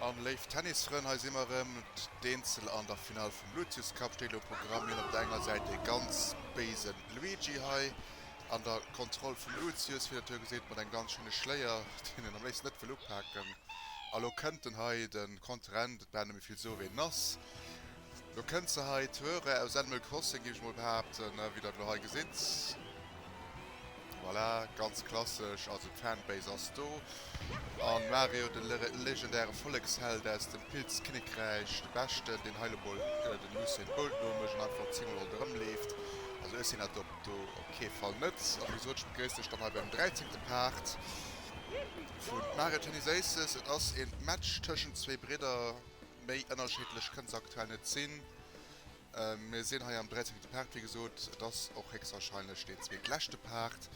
An léif Tennisfrënn, hei si mer erëm. D'Eenzel an der Finall vum Lucius Cup steet elo um Programm. Mir hunn op der enger Säit dee ganz béisen Luigi hei an der Kontroll vum Lucius, wéi der et jo gesitt, mat engem ganz schéine Schléier, deen en am léifsten net wëll upaken. A lo kënnt en hei, de Konterent, et brauch net méi vill soe ween en ass. Lo kënnt se hei, d'Huere aus Animal Crossing, géif ech mol behaapten, wéi der et elo hei gesitt. Voilà, ganz klassesch, also d'Fanbase ass do. An Mario, de legendäre Volleksheld aus dem Pilzkinnekräich, de Beschten, deen hei lo mol den Usain Bolt nomécht an einfach 10 mol ronderëm leeft. Also ech sinn dat do op kee Fall net. A wéi gesot, ech begréissen iech dann hei beim dräizéngte Part vu Mario Tennis Aces. Et ass ee Match tëschent zwee Bridder, méi ënnerschiddlech kënnt se aktuell net sinn. Mir sinn hei am dräizéngte Part, wéi gesot. Et ass och héchstwahrscheinlech deen zweetleschte Part,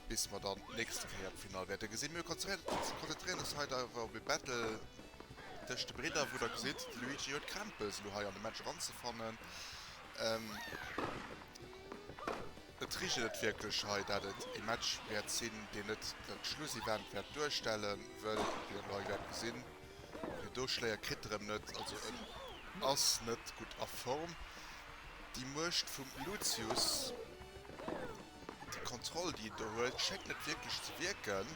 bis mer dann d'nächst Kéier d'Finall wäerte gesinn. Mir konzentréieren eis hei awer op e Battle tëscht de Bridder, wou der gesitt, de Luigi huet Krämpes elo hei an de Match eranzefannen. Et richt net wierklech hei, dat et e Match wäert sinn, deen net dat Schlussevent wäert duerstellen, wëll, wéi der elo hei wäert gesinn, Mee do Schléier kritt erem net, also en ass net gutt a Form. Déi Muecht vum Lucius, déi Kontroll déi en do huet, schéngt net wierklech ze wierken.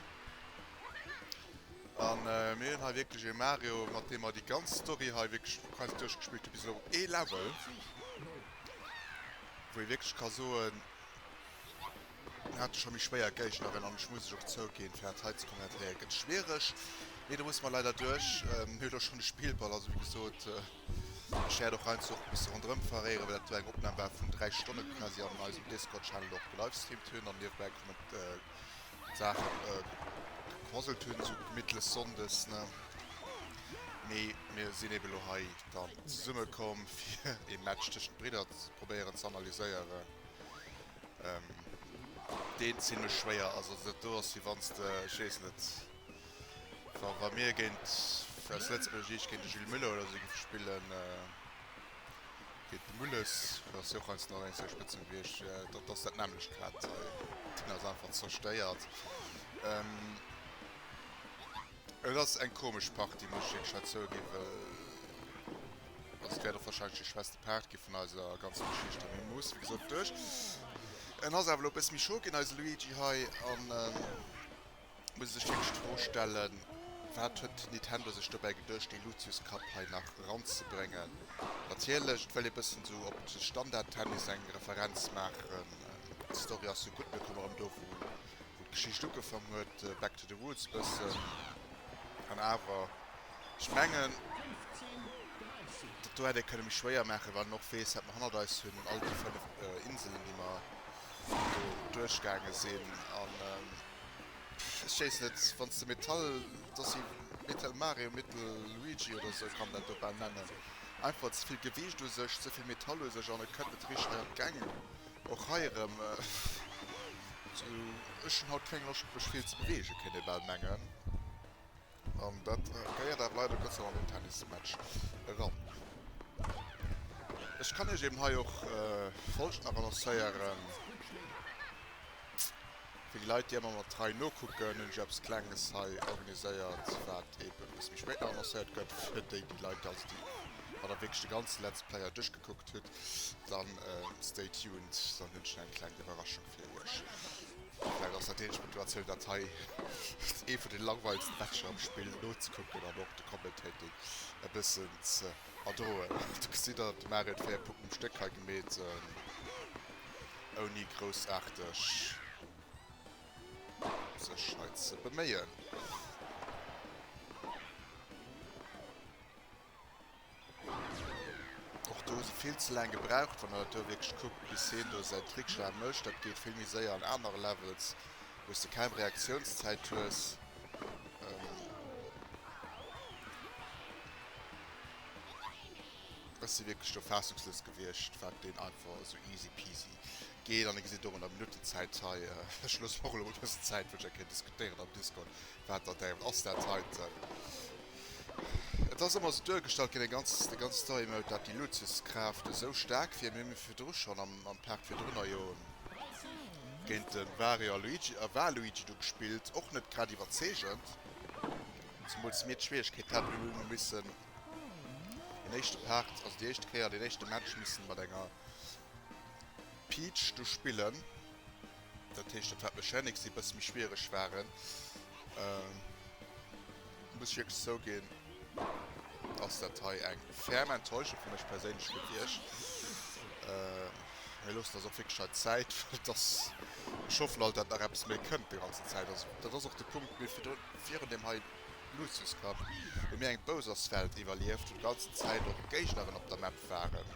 An mir hunn hei wierklech ee Mario, mat deem mer déi ganz Story hei wierklech quasi duerchgespillt hunn, bis elo op ee Level, wou ee wierklech ka soen, Mir hate scho méi schwéier Géigneren an ech muss ech och zouginn, fir dat hei ze kommentéieren, gëtt schwiereg. Mee do musse mer leider duerch. Mir hunn och schonn de Spillball, also wéi gesot, ech wäert och heiansdo och e bësse ronderëm verréieren, well dat do eng Opnam war vun 3 Stonne quasi an eisem Discord-Channel och gelivestreamt hunn an niewebäi komment Saache gequasselt hunn, esou gemittles sonndes, ne. Mee mir sinn ebe lo hei dann zesummekomm, fir ee Match tëschent Bridder ze probéieren ze analyséieren. Deen zimlech schwéier ass. Also dat do ass wéi wann s de, ech weess net, wa wa mir géint, aus Lëtzebuerger Siicht, géint de Gilles Muller oder esou géife spillen, géint de Mulles, dat ass jo och heiansdo nach eng seng Spëtznumm gewiescht, dat ass dat nämmlecht grad hei. Deen ass einfach zerstéiert. Et ass eng komesch Partie, muss ech wierklech hei zouginn, well also et wäert och wahrscheinlech déi schwächste Part gi vun eiser ganzer Geschicht, mee mir musse wéi gesot duerch. En ass awer elo e bësse méi scho ginn, eise Luigi hei, an muss ee sech wierklech d'Fro stellen, wat huet Nintendo sech dobäi geduecht, dee Lucius Cup hei nach eranzebréngen? Natierlech, et wëll ee bëssen esou op de Standard-Tennis eng Referenz maachen, d'Story ass jo gutt, mir komme erëm do wou wou d'Geschicht ugefang huet, back to the roots bëssen. An awer, ech mengen, dat do hätt ee kënne méi schwéier maachen, well en och weess, wat mer hannert eis hunn, all déi 5 Inselen, déi mer do duerchgaange sinn. An ech weess net, wann s de Metall, et ass wéi Metal Mario, Metal Luigi oder esou kann een dat do bal nennen, einfach ze vill Gewiicht u sech, ze vill Metall u sech an et kënnt net richteg hei an d'Gäng. Och hei erëm, ech hunn haut keng Loscht mech vill ze beweegen, kéint ee bal mengen. An dat gehéiert awer leider Gott sei Dank an den Tennismatch eran. Ech kann iech eben hei och folgend nach annoncéieren, Fir déi Leit déi ëmmer mat trei nokucken, hunn ech eppes klenges hei organiséiert, wat eben e bësse méi spéit nach annoncéiert gëtt. Fir déi déi Leit also déi wann der wierklech de ganze Let's Player duerchgekuckt hutt, Dann stay tuned, dann hunn ech nach eng kleng Iwwerraschung fir iech. Vläicht ass dat déi eenzeg Motivatioun dat hei ee vun den langweilegsten Matcher am Spill nozekucken an och de Commentating e bëssen ze erdroen. Do gesitt der, de Mario huet 4 Punkten um Stéck hei gemeet, ouni groussaarteg sech hei ze beméien. Och do hu se vill ze laang gebraucht, wann der dat do wierklech kuckt, bis hien do säin Trickschlag mécht. Dat geet vill méi séier an anere Levels, wou s de kaum Reaktiounszäit hues. Ech si wierklech do faassungslos gewiescht, wat deen einfach esou easy peasy geet. An e gesitt och an der Minuttenzäit hei, ech loosse mer och elo mol e bëssen Zäit, wëll ech eng Kéier diskutéieren am Discord, wat der denkt, ass dat heiten. Et ass ëmmer esou duergestallt ginn, dee ganz, dee ganze Story Mode, dat déi Lucius-Kraaft esou staark wier. Mir hu virdru schonn am, am Part virdrunner jo géint de Wario a Luigi, a Waluigi do gespillt, och net grad iwwerzeegend. Zemools mir d'Schwieregkeet haten, mir hu missen den éischte Part, also déi éischte Kéier den éischte Match missen mat enger Peach do spillen. Dat heescht, dat war d'Mechanics, déi e bësse méi schwiereg waren. Muss ech wierklech zouginn, ass dat hei eng ferm Enttäuschung fir mech perséinlech gewiescht. Mir loossen eis och wierklech hei Zäit, well et ass, ech hoffen alt, dat nach eppes méi kënnt déi ganzen Zäit. Also dat ass och de Punkt, mir virdrun, virun deem hei Lucius Cup, hu mir eng Bowser's-Welt iwwerlieft, wou d'ganzen Zäit och Géigneren op der Map waren.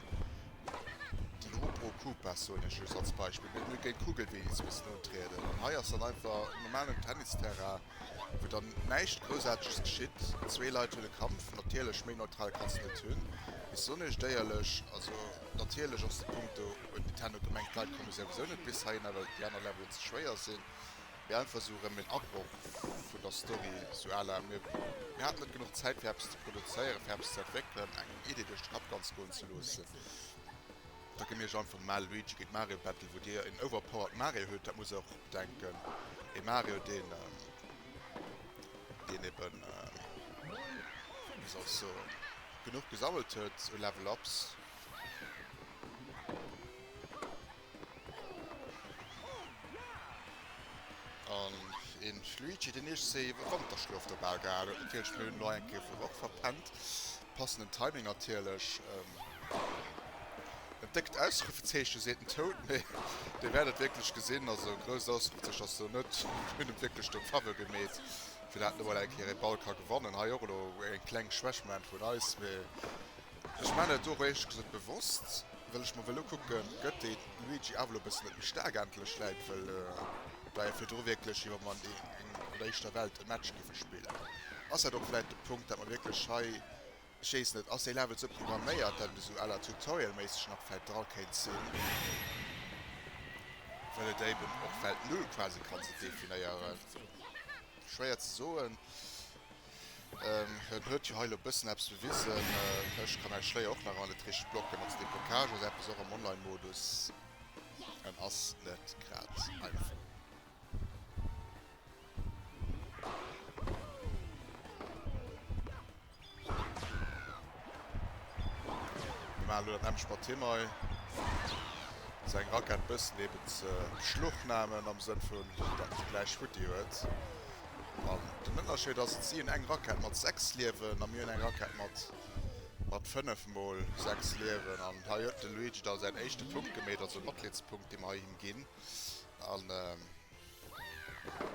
Déi Rupro Koopas soen ech just als Beispill. Mir hunn géint Kugelwillis missen untrieden. An hei ass dann einfach en normalen Tennisterrain, wou dann näischt Groussaarteges geschitt. Zwee Leit hunn e Kampf, natierlech, méi neutral kanns de net hunn. Mee soen ech éierlech, also natierlech ass de Punkt do, huet Nintendo gemengt, d'Leit komme souwisou net bis heihinner, well déi aner Levelen ze schwéier sinn. Mee einfach esou erëm en Abroch vun der Story, sou à la mir mir haten net genuch Zäit fir eppes ze produzéieren, fir eppes ze entwéckelen, eng Idee duerch de Kapp ganz goen ze loossen. Da gi mir iech einfach normal Luigi géint Mario Battle, wou dir en overpowered Mario hutt, dat muss der och bedenken, e Mario deen deen eben, wéi soll ech soen, genuch gesammelt huet u Level Ups. An een Luigi deen iech séi Wanterschlof do bal gehal huet. Natierlech mir hunn elo eng Kéier vun och verpennt. Passenden Timing natierlech. En déckt Ausrufezeechen seet den Toad, mee dir wäert et wierklech gesinn. Also e grousst Ausrufezeechen ass do net. Mir hunn em wierklech do d'Faarwe gemeet fir dat en elo eng Kéier ee Ball ka gewannen. Hei och elo eng kleng Schwächmoment vun eis, mee Ech maan et och éierlech gesot bewosst, well ech mer wëll ukucken, gëtt dee Luigi awer lo bëssen net méi staark endlech läit, well war jo virdru wierklech wéi wa mer an der éischter Welt e Match giffe spillen. Ass dat och vläit de Punkt, dat mer wierklech hei, ech weess net, ass dee Level sou programméiert, dat et esou à la Tutorial méisseg nach vläit dra kéint sinn, well et eben och Welt Null quasi kanns de definéieren? Schwéier ze soen. En huet jo hei elo bëssen eppes bewisen. Ech ka mäi Schléier och nach ëmmer net richteg blocken. Also dee Blockage ass eppes och am Online-Modus. En ass net grad einfach. Mir maachen elo dat nämmlecht mat him hei. Seng Rackett bëssen eben ze beschlagnahmen am Sënn vun, dat en se gläich futti huet. An den Ënnerscheed ass, si hunn eng Rackett mat 6 Liewen a mir hunn eng Rackett mat mat 5 mol 6 Liewen. An hei huet de Luigi da säin éischte Punkt gemeet, also e Matleedspunkt, dee mer hei him ginn. An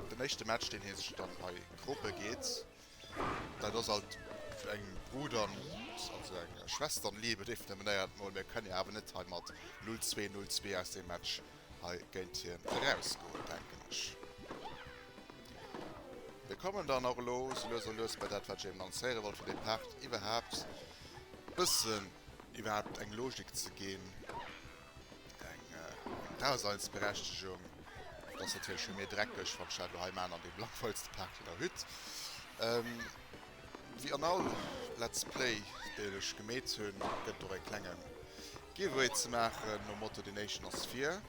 den éischte Match, deen hie sech dann hei krope geet, dat ass alt eng Bruder, also eng Schwesternliebe, definéiert mol. Mir kënnen jo awer net hei mat 0, 2, 0, 2 aus deem Match hei géint hien erausgoen, denken ech. Mir kommen dann och elo sou lues a lues bei dat, wat ech eben annoncéiere wollt, fir dee Part iwwerhaapt e bëssen iwwerhaapt eng Logik ze ginn, eng Daseinsberechtegung. Dat ass natierlech fir mir dreckeg, wann ech dat elo hei maachen an deem langweiligste Part, deen Der hutt. Wéi an all Let's Play, deen ech gemeet hunn, gëtt et och e klenge Giveaway ze maachen, nom Motto, deen éischten ass vir.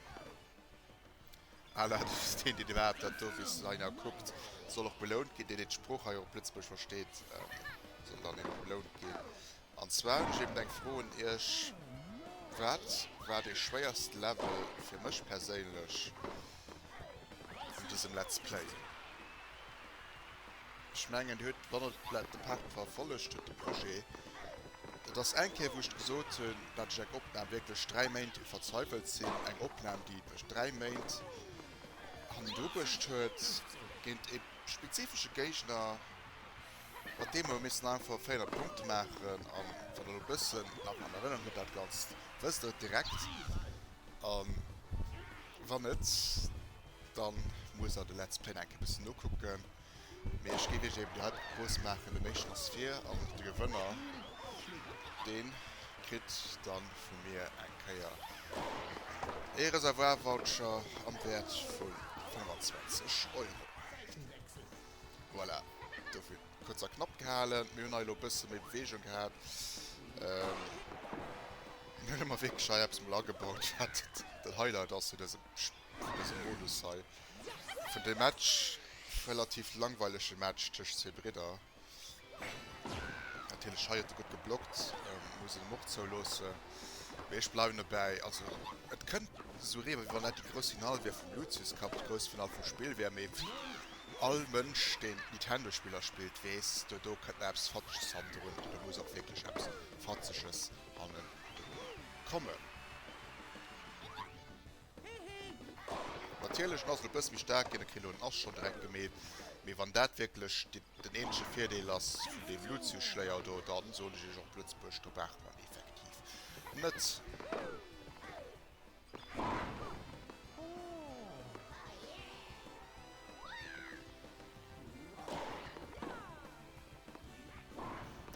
À la deen, deen iwwerhaapt dat do bis heihinner kuckt, soll och belount ginn. Deen, deen d'Sprooch hei och op Lëtzebuerg versteet, soll dann eben belount ginn. An zwar hunn ech eben eng Fro un Iech, Wat war dee schwéierste Level fir mech perséinlech an dësem Let's Play? Ech mengen, Dir hutt, wann Der de Part verfollegt hutt, de Projet, et ass eng Kéier, wou ech gesot hunn, dat ech eng Opnam wierklech 3 Méint u verzweiwelt sinn, eng Opnam, déi mech 3 Méint hannendru bruecht huet, géint ee spezifesche Géigner, mat deem mer hu missen einfach 400 Punkte maachen. An wann Der elo e bëssen nach an Erënnerung hutt dat Ganzt, wësst Der et direkt. A wann net, da musst Der de Let's Play nach eng Kéier e bëssen nokucken. Mee ech géif iech eben déi hei Propos maachen, den éischten ass vir an de Gewënner, dee kritt dann vu mir eng Kéier ee Reservoir-Voucher am Wäert vu 25 Euro. Voilà, dofir kuerz a knapp gehalen. Mir hunn hei elo e bësse méi Beweegung gehat. Mir hunn ëmmer wierklech hei eppes mol agebaut, wat den Highlight ass vun dësem Spill. Vun dësem Modus hei. Vun dem Match, relativ langweilege Match tëscht zwee Bridder. Natierlech hei huet e gutt geblockt, muss een em och zouloossen. Mee ech bleiwen dobäi, also et kënnt esou eriwwer, wéi wann dat déi grouss Finall wier vum Lucius Cup, déi grouss Finall vum Spill wär. Mee all Mënsch, deen Nintendo-Spiller spillt, weess, do do kënnt nach eppes Fatzeges hannendrun an do muss och wierklech eppes Fatzeges hannendru kommen. Natierlech, en ass elo e bësse méi staark ginn, e kritt elo en Ass schonn direkt gemeet, mee wann dat wierklech den eenzege Virdeel ass vun deem Lucius-Schléier do, dann soen ech iech och op Lëtzebuerg, do brauch mer en effektiv net.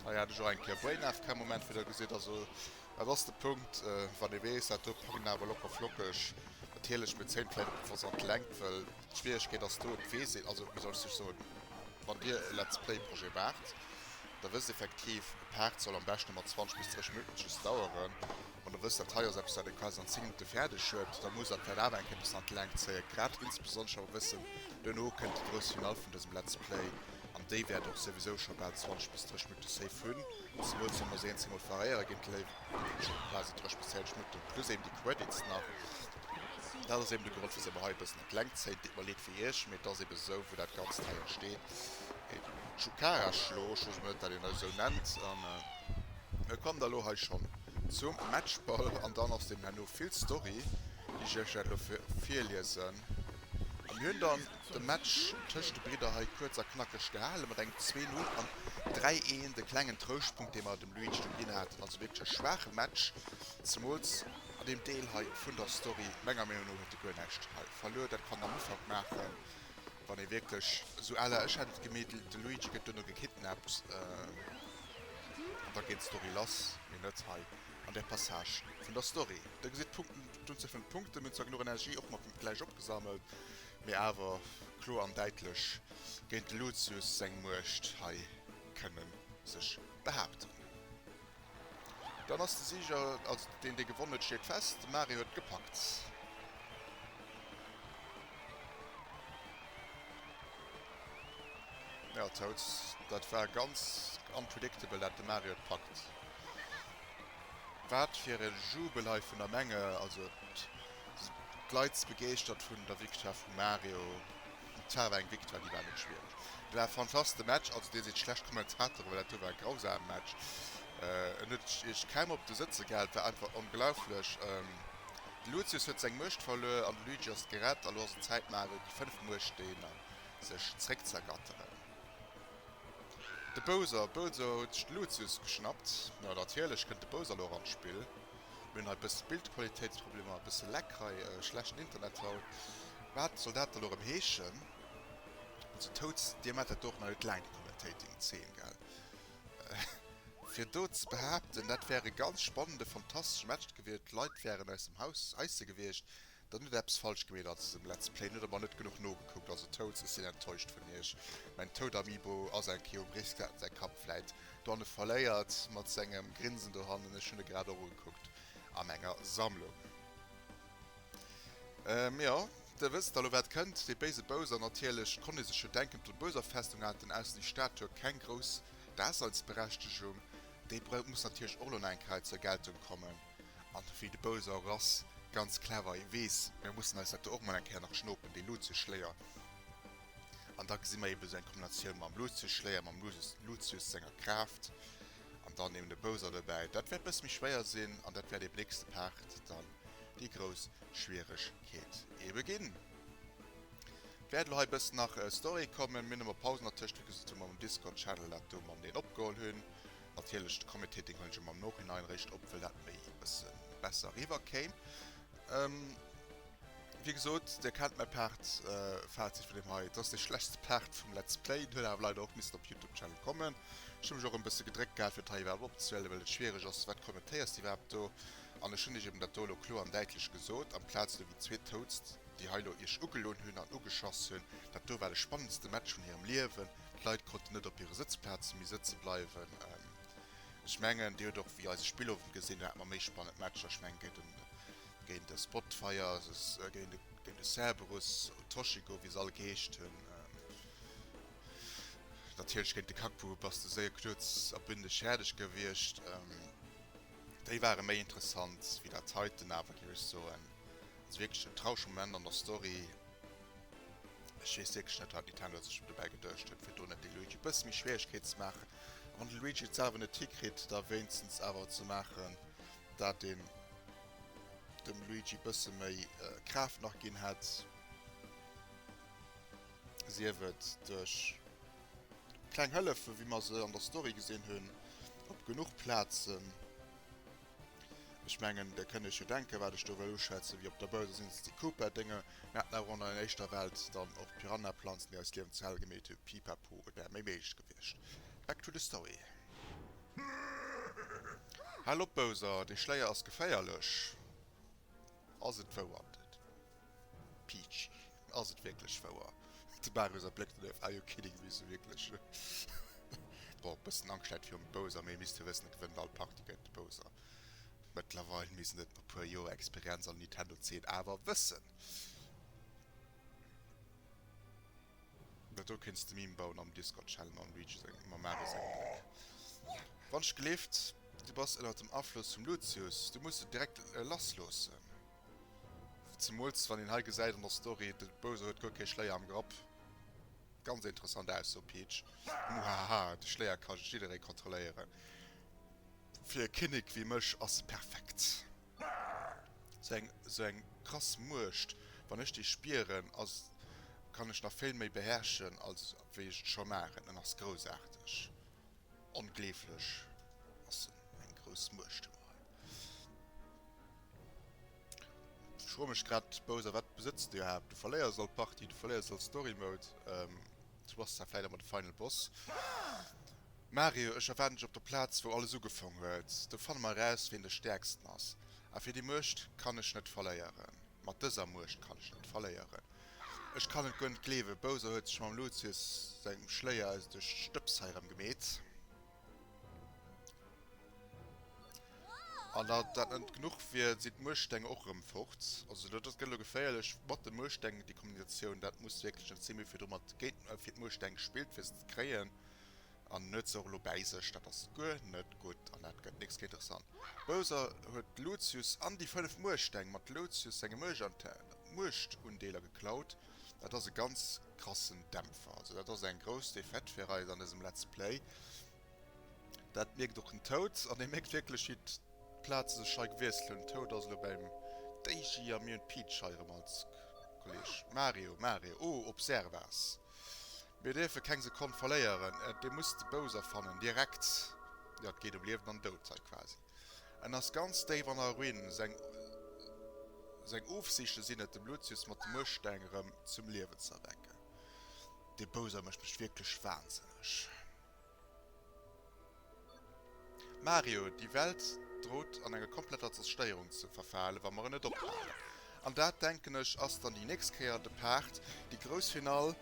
Hei hat ech och eng Kéier Brain AFK Moment, wéi der gesitt. Also dat ass de Punkt, wann ee weess, dat do packt een awer locker flockeg. Natierlech mir zéien vläicht och bewosst an d'Längt, well d'Schwieregkeet ass do, et weess een, also wéi soll ech sech soen, wann dir e Let's Play Projet maacht, da wësst effektiv, e Part soll am beschten ëmmer 20 bis 30 Minutten just daueren. Wann der wësst, dat hei ass eppes wat ee quasi an 10 Minutte fäerdeg huet, da musst der et vläicht awer eng Kéier e bëssen an d'Längt zéien, grad insbesonnesch wa mer wëssen, duerno kënnt déi grouss Finall vun dësem Let's Play. An déi wäert och souwisou scho bal 20 bis 30 Minutte safe hunn, zemools wa mer se eenzel mol veréiere géint d'Léiwen, scho quasi 30 bis 40 Minutten, plus eben déi Credits nach. Dat ass eben de Grond, wisou mer hei e bëssen an d'Längt zéien. Deet mer leed fir iech, mee et ass eben esou, wou dat Ganzt hei entsteet. E Chukara-Schlo, ech weess emol net, dat een dat esou nennt. An mir kommen da elo hei schonn zum Matchball an dann ass eben herno vill Story, déi ech iech wäert elo virliesen. A mir hunn dann de Match tëscht de Bridder hei kuerz a knackeg gehale mat engem 2, 0 an 3, 1, de klengen Trouschtpunkt, dee mer dem Luigi do ginn haten. Also wierklech e schwaache Match, zemools an deem Deel hei vun der Story. Menger Meenung no huet e guer näischt hei verluer. Dat kann en am Ufank maachen, wann ee wierklech esou à la ech hätt et gemeet, de Luigi gëtt duerno gekidnappt an da geet d'Story lass, mee net hei an där Passage vun der Story. Der gesitt d'Punkten, d'Unzuel vun de Punkten, mir hunn zwar genuch Energie och mat gläich opgesammelt, mee awer kloer an däitlech géint de Lucius seng Muecht hei kënne sech behaapten. Dann ass de Sieger, also deen dee gewonnen huet, steet fest, de Mario huet gepackt. Ja Toads, dat war ganz unpredictable dat de Mario et packt. Wat fir e Jubel hei vun der Menge, also d'Leit si begeeschtert vun der Victoire vum Mario. Et war awer eng Victoire, déi war net schwiereg. Et war e fantaste Match, also dir sidd schlecht Kommentatoren, well dat do war e grausame Match. En huet iech kaum op de Sëtze gehal, et war einfach onglauflech. De Lucius huet seng Muecht verluer an de Luigi ass gerett a lo ass et Zäit Mario déi 5 Muechtsteener sech zréckz'ergatteren. De Bowser, Bowser huet sech de Lucius geschnappt. Jo natierlech kënnt de Bowser lo och an d'Spill. Mir hunn hei bësse Bildqualitéitsproblemer, e bësse Leck hei, schlechten Internet haut. Wat soll dat da lo rëm heeschen? Also Toads, dir maacht dat do och nach net laang, déi Commentating-Zeen, gell? Fir do ze behaapten, dat wär e ganz spannende, fantastesche Match gewiescht, d'Leit wären aus dem Haus, Haisse gewiescht, Dann huet der eppes falsch gemeet an dësem Let's Play, huet der mer net genuch nogekuckt. Also Toads, ech sinn enttäuscht vun iech. Mäin Toad Amiibo ass eng Kéier um Risk, dat en säi Kapp vläit dohanne verléiert mat sengem Grinsen dohannen. Ech hunn e grad och ugekuckt a menger Sammlung. Jo, der wësst elo wat kënnt, dee béise Bowser natierlech. Konnt ee sech jo denken, op der Bowser-Festung hat den aussen déi Statue keng grouss Daseinsberechtegung. Déi muss natierlech och elo nach eng Kéier hei zur Geltung kommen. An wéi de Bowser och ass, ganz clever, hie weess, mir mussen eis dat do och mol eng Kéier nach schnopen, dee Lucius-Schléier. An da gesi mer eben esou eng Kombinatioun mam Lucius-Schléier, mam Lucius senger Kraaft an dann eben de Bowser dobäi. Dat wäert bësse méi schwéier sinn an dat wäert eben nächste Part dann déi grouss Schwieregkeet ebe ginn. Wäert elo hei bëssen nach Story kommen, mir hunn ëmmer Pausen dertëscht, wéi gesot, wou mer um Discord-Channel dat do mateneen opgeholl hunn. Natierlech de Commentating huelen ech emmer am Nochinein réischt op, well dat méi e bëssen besser eriwwer kéim. Wéi gesot, dir kennt mäi Part, Fazit vun deem hei, et ass dee schlechtste Part vum Let's Play, den huet awer leider och missen op Youtube Channel kommen. Ech hu mech och en bësse gedréckt gehat fir et hei iwwerhaapt opzehuelen, well et schwiereg ass, wat kommentéiers de iwwerhaapt do? An ech hunn iech eben dat do elo kloer an däitlech gesot, amplaz elo wéi zwee Toads, déi hei elo iech ugelunn hunn an ugeschass hunn, dat do war de spannendste Match vun hirem Liewen. D'Leit konnten net op hire Sëtzplaze méi sëtze bleiwen. Ech mengen, Dir hutt och wéi eise Spillowend gesinn, do hate mer méi spannend Matcher. Ech mengen, géint de, géint de Spotfire, géint de, géint de Cerberus, Toshigo, wéi se all geheescht hunn. Natierlech géint de Kackbu bass de séier knuerz a bündeg fäerdeg gewiescht. Déi ware méi interessant wéi dat heiten awer, géif ech soen. Also wierklech en traurege Moment an der Story. Ech weess wierklech net, wat Nintendo sech dobäi geduecht huet, fir do net de Luigi e bësse méi Schwieregkeet ze maachen. A wann de Luigi et selwer net hikritt, da wéinstens awer ze maachen, dat een dem Luigi bësse méi Kraaft nach ginn hätt, sief et duerch kleng Hëllefen, wéi mer se an der Story gesinn hunn, op genuch Plazen. Ech mengen, Dir kënnt Iech jo denken, wat ech do wëll uschwätzen, wéi op der Bowser's Insel déi Koopa-Dénge. Mir haten awer och an der éischter Welt dann och d'Piranha-Planzen, déi eist Liewen zur Hell gemeet hunn, pipapo, et wär méi méiglech gewiescht. Back to the story. Hal op, Bowser, dee Schléier ass geféierlech. Ass et wouer, Peach? Ass et wierklech wouer? De Mario säi Bléck den Are you kidding me? Sou wierklech. Bon, bëssen Angscht vläit virum Bowser, mee misst jo wëssen, e gewënnt all Partie géint de Bowser. Mëttlerweil misst en et no puer Joer Experienz an der Nintendo-Zeen awer wëssen. Dat do kéints de Meme bauen am Discord Channel mam Luigi sengem, mam Mario sengem Bléck. Wann ech gleeft, du bass ënnert dem Afloss vum Lucius, du muss en direkt lass loossen. Zemools wann een hei gesäit an der Story, de Bowser huet guer kee Schléier am Grapp. Ganz interessant Ausso Peach. Muhahaha, de Schléier ka jidderee kontrolléieren. Fir e Kinnek wéi mech ass e perfekt. Sou eng sou eng krass Muecht, wann ech déi spieren, ass kann ech nach vill méi beherrschen als wéi ech et scho maachen. En ass groussaarteg, ongleeflech ass en, eng grouss Muecht hu mer hei. Ech froe mech grad, Bowser, wat besëtz de iwwerhaapt? Du verléiers all Partie, du verléiers all Story Mode, du bass zwar vläit emmer de Final Boss. Mario, ech erwaarden dech op der Plaz, wou alles ugefong huet. Do fanne mer eraus, wien de Stäerksten ass. A fir déi Muecht kann ech net verléieren. Mat dëser Muecht kann ech net verléieren. Ech kann et guer net gleewen, Bowser huet sech mam Lucius sengem Schléier eis duerch d'Stëbs hei erëm gemeet. An da dat net genuch wier, sinn d'Muechtsteng och erëm fort. Also dat gëtt elo geféierlech mat de Muechtsteng, déi Kombinatioun. Dat muss wierklech en Zimmi virdru mat géint fir d'Muechtsteng gespillt, fir se ze kréien. An en huet se och elo bäi sech. Dat ass guer net gutt an dat gëtt nächst Kéier interessant. Bowser huet Lucius an déi 5 Muechtsteng mat Lucius senge Muechtundeeler geklaut. Dat ass e ganz krassen Dämpfer. Also dat ass eng grouss Defaite fir eis an dësem Let's Play. Dat mierkt och den Toad an e mierkt wierklech wéi d'Plaze sech hei gewiesselt hunn. Toad ass elo beim Daisy a mir hunn d'Peach hei erëm als Kolleg. Mario, Mario, oh observas! Mir dierfe keng Sekonn verléieren. Dir musst de Bowser fannen, direkt. Jo, et geet ëm Liewen an Doud hei quasi. En ass ganz déif an der Ruin. Seng seng Ofsiichte sinn et, dem Lucius mat de Muechtsteng erëm zum Liewen ze erwecken. Dee Bowser mécht mech wierklech wahnsinneg. Mario, déi Welt droht an enger kompletter Zerstéierung ze verfalen, wa mer en net ophalen. An dat, denken ech, ass dann déi nächst Kéier de Part, déi grouss Finall.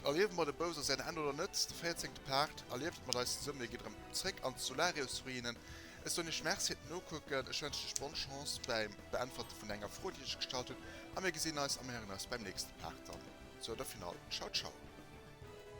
Erliewe mer dem Bowser säin Enn oder net? De véierzéngte Part, erlieft et mat eis zesummen. Mir ginn erëm zréck an d'Solarius-Ruinen. Ech soen iech Merci fir d'Nokucken, ech wënschen iech bonne Chance bäim Beäntwerte vun enger Fro, déi ech iech gestallt hunn, a mir gesinn eis a mir héieren eis beim nächste Part dann zur der Finall. Ciao, ciao.